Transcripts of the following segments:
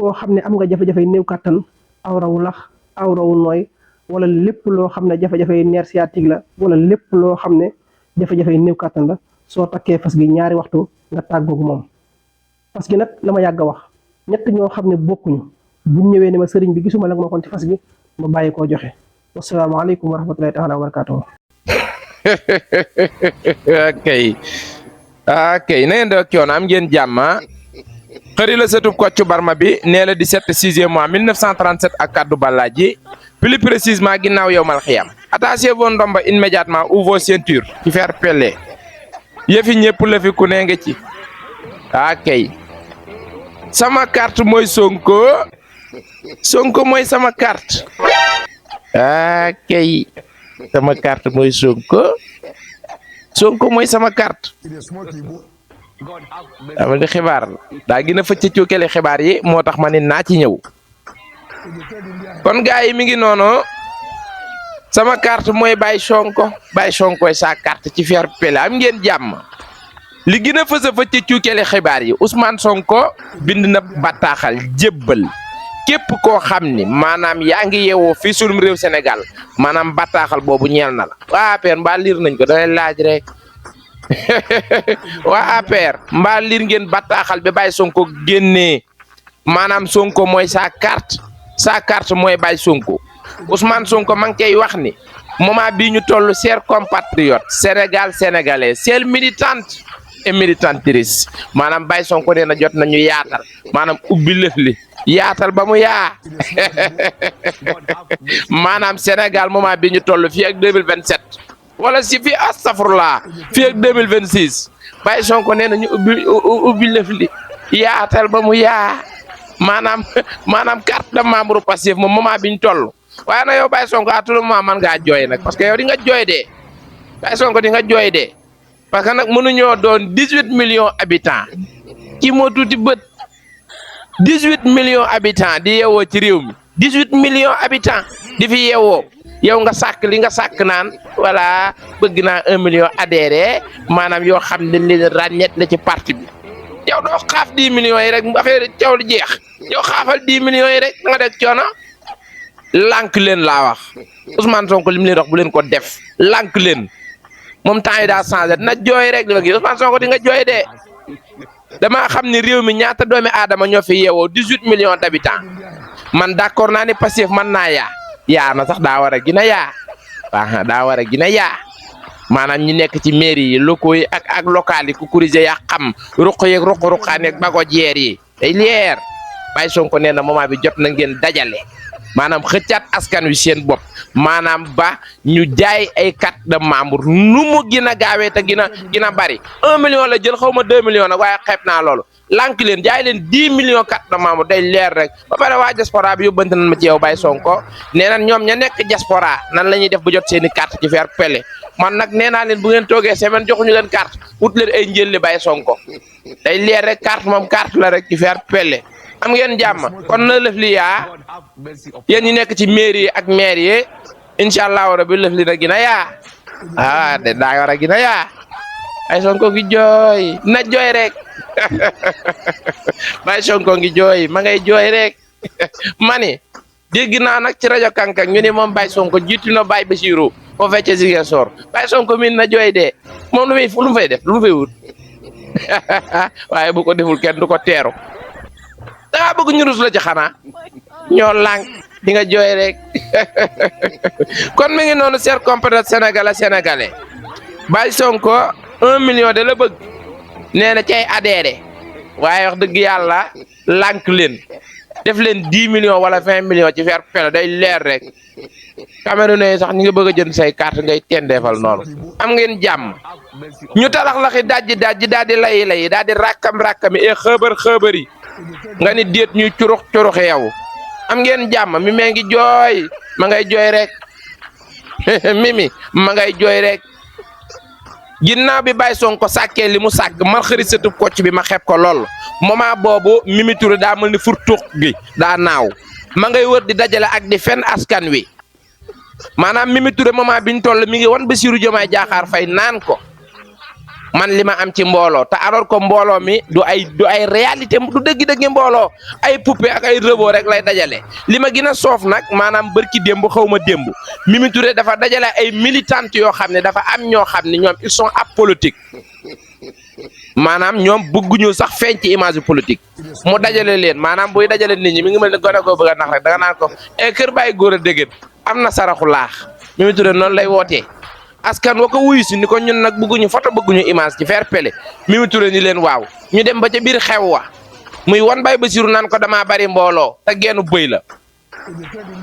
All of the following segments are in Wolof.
koo xam ne am nga jafe-jafe néew kàttan awrawu lax awrawu nooy wala lépp loo xam ne jafe-jafe nerf sciatique la wala lépp loo xam ne jafe-jafe néew kàttan la soo takkee fas gi ñaari waxtu nga tàggoog moom. fas gi nag la ma yàgg a wax ñett ñoo xam ne bokkuñu buñ ñëwee ne ma sëriñ bi gisuma la nga ma kon ci fas gi ma bàyyi koo joxe. wasalaamaaleykum wa rahmatulahi taala wa barakaatuhu. ok na ngeen di coono am ngeen jàmm. xëri la sëtub Kocc Barma bi nee la 17 6e mois 1937 ak kaddu Balaji plus précisément ginnaaw yow mal xiyam. attachez vos ndomba immédiatement ou vos ceintures ci faire peler yëfi ñëpp la fi ku ne nga ci. ok sama carte mooy Sonko Sonko mooy sama carte. ok sama carte mooy Sonko Sonko mooy sama carte. dama di xibaar daa gën a fëcc cuukele xibaar yi moo tax ma ne naa ci ñëw. kon gars yi mi ngi noonu sama carte mooy Baye Sonko Baye Sonko sa carte ci faire pele am ngeen jàmm. li gën a fës a fëcc cuukele xibaar yi Ousmane Sonko bind na bataaxal jébbal képp koo xam ni maanaam yaa ngi yeewoo fii sunum réew Sénégal maanaam bataaxal boobu ñeel na la. waa APR mbaa liir nañ ko da lay laaj rek. waa APR mbaa liir ngeen bataaxal bi Baye Sonko génnee maanaam Sonko mooy sa carte mooy Baye Sonko Ousmane Sonko ma ngi koy wax ni moment bii ñu toll chers compatriotes Sénégal sénégalais chers militantes et militantrices maanaam Baye Sonko nee na jot nañu yaatal maanaam ubbi lëf li yaatal ba mu yaa maanaam Sénégal moment bii ñu toll fii ak 2027. wala si fii astafurlaa fii ak 2026 Baye Sonko nee na ñu ubbi lëf li yaatal ba mu yaa maanaam carte de membre Pastef moom moment bi ñu toll waaye nag yow Baye Sonko à tout moment man ngaa jooy nag parce que yow di nga jooy dee Baye Sonko di nga jooy dee parce que nag mënuñoo doon 18 millions habitants kii moo tuuti bët 18 millions habitants di yeewoo ci réew mi 18 millions habitants di fi yeewoo. yow nga sàkk li nga sàkk naan voilà bëgg naa 1 million adhéré maanaam yoo xam ne li ràññeet la ci parti bi yow doo xaaf 10 millions yi rek affaire caw li jeex yow xaafal 10 millions yi rek nga def coono lànk leen laa wax Ousmane Sonko li mu leen wax bu leen ko def lànk leen moom temps yi daa changé na jooy rek dama gis Ousmane Sonko di nga jooy de damaa xam ne réew mi ñaata doomi aadama ñoo fi yeewoo 18 millions d'habitants man d'accord naa ne Pastef mën naa yaa na sax daa war a gën a yaa waaw daa war a gën a yaa maanaam ñi nekk ci mairie yi locaux yi ak local yi ku kurise yaa xam ruq yeeg ruq-ruqaan yeeg bago jeer yi day leer Baye Sonko nee na moment bi jot na ngeen dajale maanaam xëccaat askan wi seen bopp maanaam ba ñu jaay ay carte de membre nu mu gën a gaawee te gën a bari 1 million la jël xaw ma 2 millions nag waaye xeeb naa loolu lànk leen jaay leen 10 millions carte de membre day leer rek ba pare waa diaspora bi yóbbante nañ ma ci yow Baye Sonko nee na ñoom ña nekk diaspora nan la ñuy def bu jot seen i carte ci faire pele man nag nee naa leen bu ngeen toogee semaine joxuñu leen carte wut leen ay njëlli Baye Sonko day leer rek carte moom carte la rek ci faire pele am ngeen jàmm kon na lëf li yaa yéen ñi nekk ci mairie yi ak maire yi incha allah rabi lëf li na gën a yaa de daa war a gën a yaa Baye Sonko ngi jooy na jooy rek Baye Sonko ngi jooy ma ngay jooy rek mani dégg naa nag ci rajo Kankang ñu ne moom Baye Sonko jiitu na Baye Bassirou foo fekkee Ziguinchor Baye Sonko min na jooy de moom lu mu fay def lu mu fay wut waaye bu ko deful kenn du ko teeru dangaa bëgg ñu rus la ci xanaa ñoo lànk di nga jooy rek kon mi ngi noonu chers compatriotes sénégalais Baye Sonko 1 million de la bëgg nee na cay adhéré waaye wax dëgg yàlla lànk leen def leen 10 millions wala 20 millions ci faire pele day leer rek Camerounais sax ñu ngi bëgg a jënd say carte ngay tendeefal noonu am ngeen jàmm ñu talax laxi dajji daal di layi daal di rakkami e xëbër yi nga ni déet ñuy curuxi yow am ngeen jàmm mi mee ngi jooy ma ngay jooy rek mimi ma ngay jooy rek ginnaaw bi Baye Sonko sàkkee li mu sàkk man xëri sëtub Kocc bi ma xeeb ko lool moment boobu Mimi Touré daa mel ni furtuux gi daa naaw ma ngay wër di dajale ak di fen askan wi maanaam Mimi Touré moment bi ñu toll mi ngi wan Bassirou Diomaye Diakhar Faye naan ko man li ma am ci mbooloo te alors que mbooloo mi du ay réalité du dëgg-dëgg mbooloo ay poupée ak ay robot rek lay dajale li ma gën a soof nag maanaam bërki démb xaw ma démb Mimi Touré dafa dajale ay militantes yoo xam ne dafa am ñoo xam ne ñoom ils sont apolitiques maanaam ñoom bëgguñu sax feeñ ci image politique mu dajale leen maanaam buy dajale nit ñi mi ngi mel ni gone koo bëgg a nax rek danga naan ko kër bàyyi góor a dégg am na saraxu laax Mimi Touré noonu lay wootee askan wa ko wuyu si ni ko ñun nag bëgguñu photo bëgguñu image ci fair play Mimi Touré ni leen waaw ñu dem ba ca biir xew wa muy wan bay Basiru naan ko damaa bari mbooloo te geenu bëy la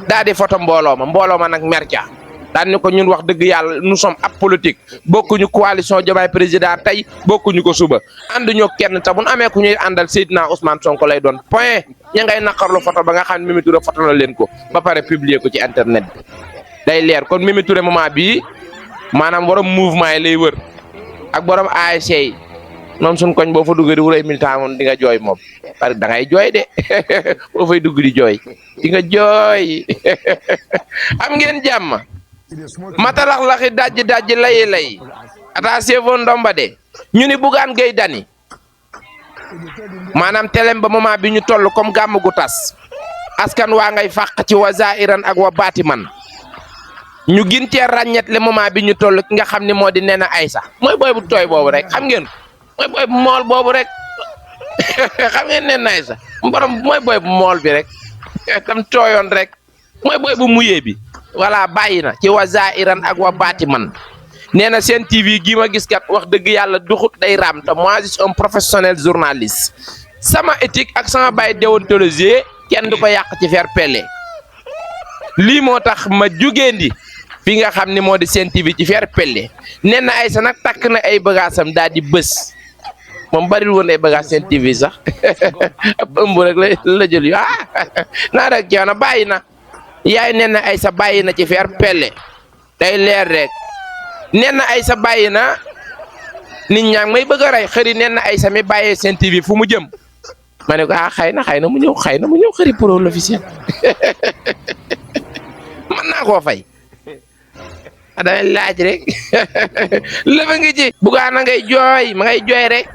daa di photo mbooloo ma nag merca daan ni ko ñun wax dëgg yàlla nous sommes apolitique bokkuñu coalition Diomaye président tey bokkuñu ko suba ànduñoo kenn te bu ñu amee ku ñuy àndal Seydina Ousmane Sonko lay doon point ña ngay naqarlu photo ba nga xam ne Mimi Touré photo na leen ko ba pare publier ko ci internet bi day leer kon Mimi Touré moment bii maanaam borom mouvement yi lay wër ak borom ASC yi moom suñ koñ boo fa duggee di wuray militant moom di nga jooy moom parce que da ngay jooy de boo fay dugg di jooy di nga jooy am ngeen jàmm matalax-laxi dajji lay attention fo ndomba de ñu ni Bougane Gueye Dany maanaam telem ba moment bi ñu toll comme gàmm gu tas askan waa ngay fàq ci wa zairan ak wa batiman ñu gin cee ràññet le moment bi ñu toll ki nga xam ne moo di Nena Aïssa mooy booy bu tooy boobu rek xam ngeen mooy booy bu mool boobu rek xam ngeen Nena Aïssa borom mooy booy bu mool bi rek tam tooyoon rek mooy booy bu muyee bi voilà bàyyi na ci wa zairan ak wa batiman nee na seen TV gii ma gis kat wax dëgg yàlla duxut day raam te moi je suis un professionnel journaliste sama éthique ak sama bàyyi déontologie kenn du ko yàq ci fair play lii moo tax ma jugeendi fi nga xam ni moo di seen TV ci fair play Nena Aïssa nag takk na ay bagaasam daal di bës moom bariwul woon ay bagaas seen TV sax ab ëmb rek la jël yu naa rek coono bàyyi na yaay Nena Aïssa bàyyi na ci fair play day leer rek Nena Aïssa bàyyi na nit ñaa ngi may bëgg a rey xëri Nena Aïssa mi bàyyee seen TV fu mu jëm ma ne ko xëy na mu ñëw xëri pour l'officiel mën naa koo fay damay laaj rek lëfa ngi ci Bougane ngay jooy ma ngay jooy rek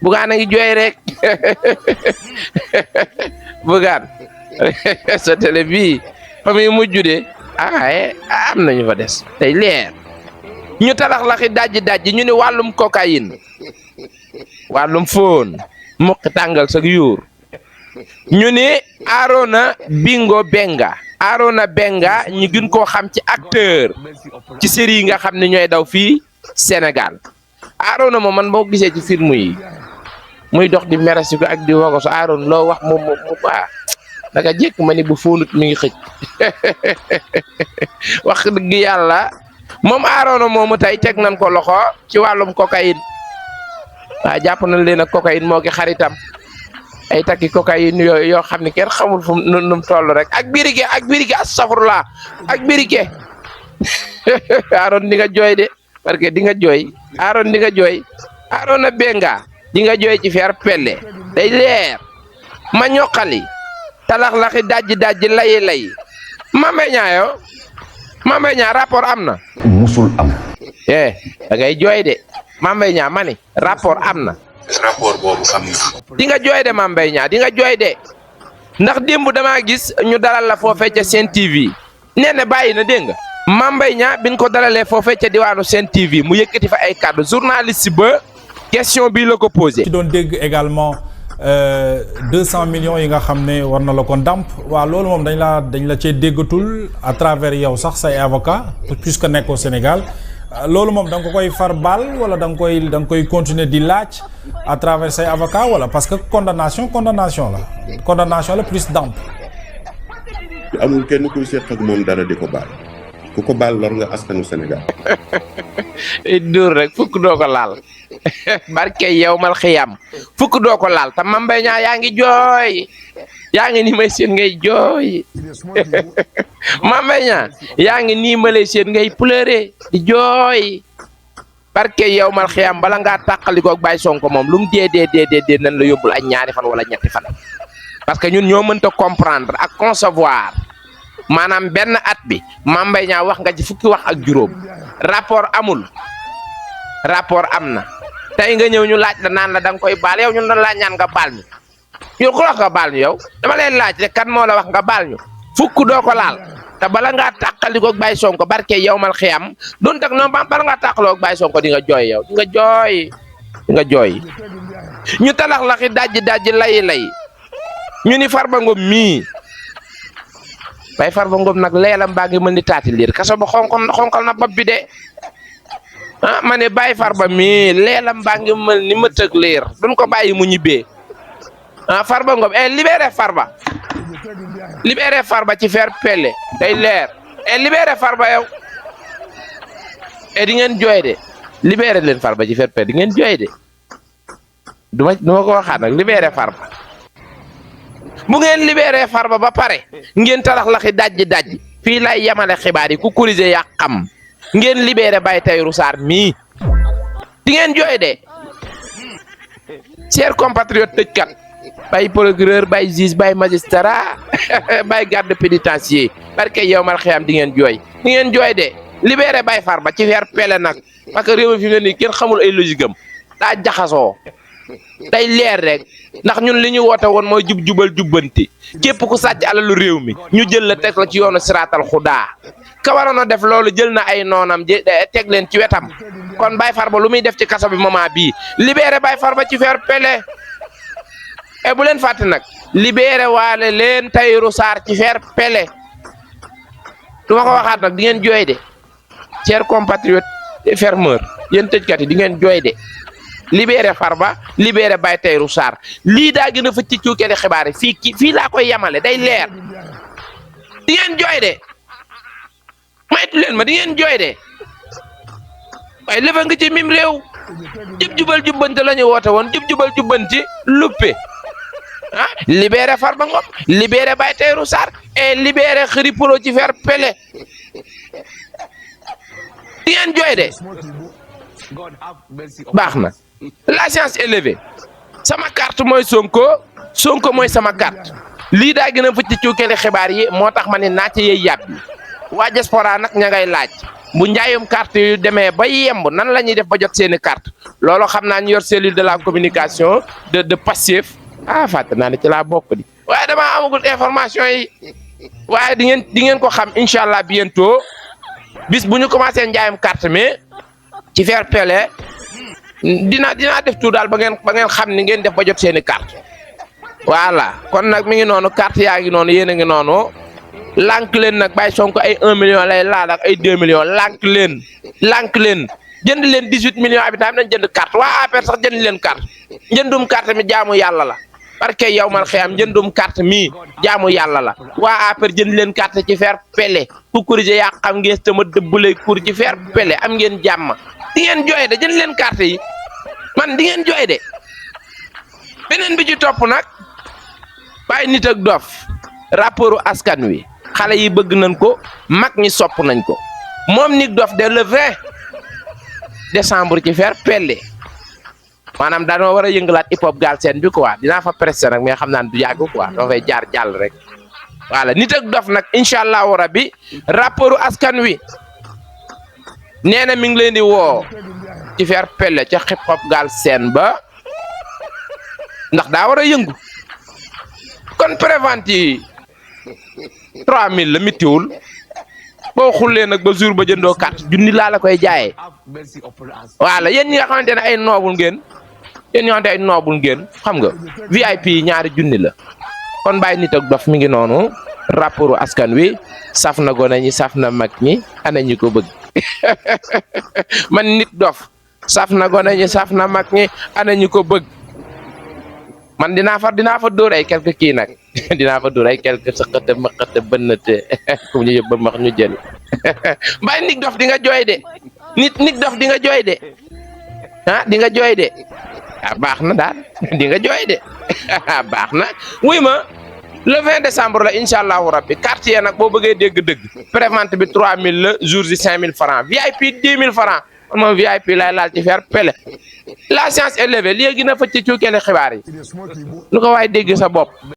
Bougane ngi jooy rek Bougane sa télé bii fa muy mujj de am nañu fa des tey leer ñu talax-laxi dajji ñu ni wàllum cocaïne wàllum fóon muqi tàngal sa yuur ñu ni Arona Benga ñu gën koo xam ci acteur ci série yi nga xam ne ñooy daw fii Sénégal Arona moom man boo gisee ci film yi muy dox di merasi ko ak di wago so Arona loo wax moom baax danga jekk ma ni bu fóonut mi ngi xëj wax dëgg yàlla moom Arona moomu tey teg nañ ko loxo ci wàllum cocaïne waaw jàpp nañ leen ak cocaïne moo ki xaritam ay takki cocaïne yooyu yoo xam ne kenn xamul fu nu mu toll rek ak birike astafurlah ak birike Arona di nga jooy de parce que di nga jooy Arona di nga jooy Arona Benga di nga jooy ci fair play day leer ma ñoqali talax-laxi dajji lay Mame Niang rapport am na musul am da ngay jooy de Mame Niang ma ni rapport am na rapport boobu am na di nga jooy de Mame Niang di nga jooy de ndax démb damaa gis ñu dalal la foofee ca Sen TV nee na bàyyi na dégg nga Mame Niang biñ ko dalalee foofee ca diwaanu Sen TV mu yëkkati fa ay kàddu journaliste ba question bii la ko posé. ci doon dégg également 200 millions yi nga xam ne war na la ko ndàmp waaw loolu moom dañ la cee déggatul à travers yow sax say avocat puisque nekkoo Sénégal loolu moom da nga ko koy far baal wala da nga koy continuer di laaj à travers say avocat wala parce que condamnation la plus ndàmp. amul kenn kuy seq ak moom dara di ko baal ku ko baal lor nga askanu Sénégal. dóor rek fukk doo ko laal barke yow mal xiyam fukk doo ko laal te Mame Niang yaa ngi jooy yaa ngi nii may seen ngay jooy Mame Niang yaa ngi nii ma lay seen ngay pleurer di jooy barke yow mal xiyam bala ngaa tàqalikoo ak Baye Sonko moom lu mu dee nan la yóbbul ay ñaari fan wala ñetti fan parce que ñun ñoo mënta comprendre ak concevoir maanaam benn at bi Mame Niang wax nga ci fukki wax ak juróom rapport amul rapport am na tey nga ñëw ñu laaj la naan la da nga koy baal yow ñun dañ laa ñaan nga baal ñu yow ku la nga baal ñu yow dama leen laaj rek kan moo la wax nga baal ñu fukk doo ko laal te bala ngaa tàqaliko Baye Sonko barke yow mal xiyam doon tak noonu bala ngaa tàqaloo Baye Sonko di nga jooy yow di nga jooy ñu talax laxi dajji lay ñu ni Farba Ngom mii Baye Farba Ngom nag leelam baa ngi mën ni taati liir kaso ba xonkal na bopp bi de ah ma ne Baye Farba mii leelam baa ngi mel ni mëtëg liir duñ ko bàyyi mu ñibbee ah Farba Ngom libéré Farba ci fer pelle day leer libéré Farba yow di ngeen jooy de libéré leen Farba ci fer pelle di ngeen jooy de duma ko waxaat nag libéré Farba bu ngeen libéré Farba ba pare ngeen talax laxi dajji fii lay yamale xibaar yi ku corriger yaa xam ngeen libéré Baye Tahirou Sarr mii di ngeen jooy de chers compatriotes tëjkat Baye procureur Baye juge Baye magistrat Baye garde pénitentiaire barke yow mal xiyam di ngeen jooy de libéré Baye Farba ci fer pele nag parce que réew mi fi nga nii kenn xamul ay logique am daa jaxasoo day leer rek ndax ñun li ñu woote woon mooy jubal jubbanti képp ku sàcc alalu réew mi ñu jël la teg la ci yoonu siraatal xudaa ka waroon a def loolu jël na ay noonam teg leen ci wetam kon Baye Farba lu muy def ci kaso bi moment bii libéré Baye Farba ci fer pele et bu leen fàtte nag libéré waale leen Tahirou Sarr ci fer pele du ma ko waxaat nag di ngeen jooy de chers compatriotes fermeurs yéen tëjkat yi di ngeen jooy de libéré Farba libéré Baye Tahirou Sarr lii daa gën a fa ci cuukeli xibaar yi fii laa koy yamale day leer di ngeen jooy de maytu leen ma di ngeen jooy de waaye lëfa nga ci mim réew jubal jubbanti la ñu woote woon jubal jubbanti luppe ah libéré Farba Ngom libéré Baye Tahirou Sarr et libéré Khary Polo ci fer pele di ngeen jooy de baax na la science élevée sama carte mooy Sonko mooy sama carte lii daa gën a fëcc ci cuukeli xibaar yi moo tax ma ne naa ci yey yàbbi waa diaspora nag ña ngay laaj bu njaayum carte yu demee ba yemb nan la ñuy def ba jot seeni carte loolu xam naa ñu yor cellule de la communication de Pastef fàtte naa ne ci laa bokk di waaye damaa amagul information yi waaye di ngeen ko xam incha allah bientôt bis bu ñu commencé njaayum carte mais ci fer pele dinaa def tout daal ba ngeen xam ni ngeen def ba jot seeni carte voilà kon nag mi ngi noonu carte yaa ngi noonu yéen a ngi noonu lànk leen nag Baye Sonko ay 1 million lay laal ak ay 2 millions lànk leen jënd leen 18 millions habitants nañ jënd carte waa APR sax jënd leen carte njëndum carte mi jaamu yàlla la parce que yow mal xiyam njëndum carte mi jaamu yàlla la waa APR jënd leen carte ci fer pele ku corriger yaa xam ngeen sama dëbbale kur ci fer pele am ngeen jàmm di ngeen jooy de jënd leen carte yi man di ngeen jooy de beneen bi ci topp nag Baye nit ak dof rapportu askan wi xale yi bëgg nañ ko mag ñi sopp nañ ko moom nit dof de le 20 décembre ci fer pelle maanaam daanoo war a yëngalaat hip hop Galsen bi quoi dinaa fa pressé nag mais xam naa du yàgg quoi doo fay jaar jàll rek voilà nit ak dof nag incha allahu rabbi rapportu askan wi nee na mi ngi leen di woo ci fer pelle ca hip hop Galsen ba ndax daa war a yëngu kon prévente yi 3000 la mittiwul boo xullee nag ba jour ba jëndoo carte junni laa la koy jaayee voilà yéen ñi nga xamante ne ay noobul ngeen xam nga VIP yi ñaari junni la kon Baye nit ak dof mi ngi noonu rapportu askan wi saf na gone ñi saf na mag ñi ana ñi ko bëgg man nit dof saf na gone ñi saf na mag ñi ana ñi ko bëgg man dinaa fa dóor ay quelque kii nag dinaa fa dóor ay quelque sëqate mëqate bënnate comme ñu yëpp ba max ñu jël Baye nit dof di nga jooy de nit dof di nga jooy de di nga jooy de baax na daal di nga jooy de baax na wuy ma le 20 décembre la incha allahu rabbi quartier nag boo bëggee dégg-dëgg prévente bi 3000 la jour ji 5000 francs VIP 10 000 francs moom VIP lay laal ci fer pele la science élevée léegi na fa ci cuukeli xibaar yi lu ko waay dégg sa bopp